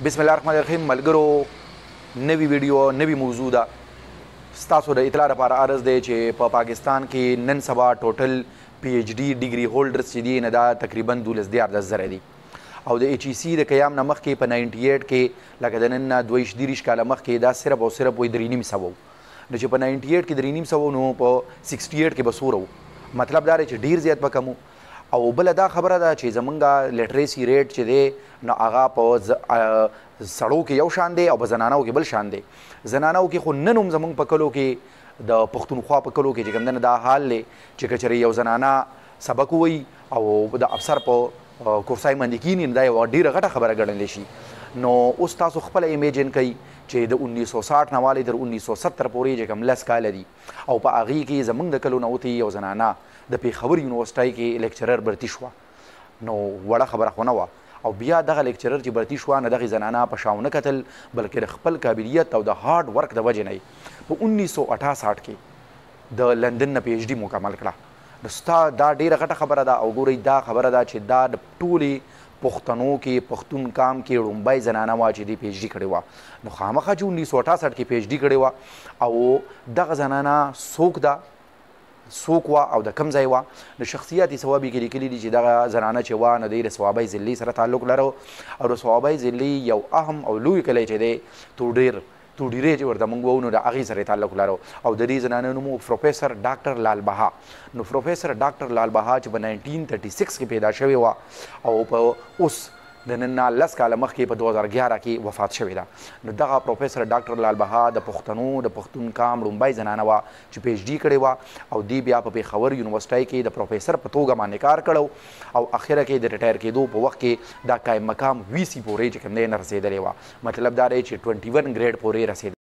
بسم الله الرحمن الرحیم. ملګرو، نوی ویډیو، نوی موضوع ده. ستاسو د اطلاع لپاره عرض دی چې په پاکستان کې نن سبا ټوټل پی ایچ ډي ډیګري هولډرز چې دي نه دا تقریبا 12 13 زره دي، او د ایچ ای سی د قیام نه مخکې په 98 کې، لکه د نن نه 22 30 کاله مخکې، دا صرف او صرف وایي 350 وو. نو چې په 98 کې 350 وو، نو په 68 کې به څومره وو؟ مطلب دا دی چې ډیر زیات به کم وو. او بله دا خبره ده چې زمونږ لیټریسي ریټ چې دی نو هغه په سړو کې یو شان دی او په زنانو کې بل شان دی. زنانو کې خو نن هم زمونږ په کلو کې، د پښتونخوا په کلو کې چې کوم دی دا حال دی چې که چېرې یو زنانه سبق ووایي او د افسر په کورسای باندې کینی، دا یوه ډېره غټه خبره ګڼلی شي. نو اوس تاسو خپله امیجن کوئ چې د 1960 نه والې تر 1970 پورې چې کوم 10 کاله دي، او په هغې کې زمونږ د کلو نه وتې یو زنانه د پېښور یونیورسټۍ کې لیکچرر برتي شوه، نو وړه خبره خو نه وه. او بیا دغه لیکچرر چې برتي شوه، نو دغې زنانه په شا ونه کتل، بلکې د خپل قابلیت او د هارډ ورک د وجې نه یې په 1968 کې د لندن نه پی ایچ ډي مکمل کړه. نو ستا دا ډېره غټه خبره ده. او ګورئ، دا خبره ده چې دا د ټولې پښتنو کې، پښتون کام کې ړومبۍ زنانه وه چې دې پی ایچ ډي کړې وه. نو خامخا چې 1968 کې پی ایچ ډي کړې وه، او دغه زنانه څوک ده، څوک وه او د کوم ځای وه؟ نو شخصیات صوابي کې لیکلي دي چې دغه زنانه چې وه، نو دی د صوابۍ ضلعې سره تعلق لرو، او د صوابۍ ضلعې یو اهم او لوی کلی چې دی توډیر، توډیرې چې ورته مونږ وایو، نو د هغې سره تعلق لرو. او د دې زنانه نوم و پروفیسر ډاکټر لال بها. نو پروفیسر ډاکټر لال بها چې په 1936 کې پیدا شوې وه او په اوس د نن نه 10 کاله مخکې په 2011 کې وفات شوې ده. نو دغه پروفیسر ډاکټر لال بها د پښتنو، د پښتون کام ړومبۍ زنانه وه چې پی ایچ ډي کړې وه، او دی بیا په پېښور یونیورسټۍ کې د پروفیسر په توګه باندې کار کړو، او اخره کې د ریټایر کېدو په وخت کې دا قایم مقام وي سي پورې چې کوم دی نه رسېدلې وه. مطلب دا دی چې 21 ګریډ پورې رسېدلې.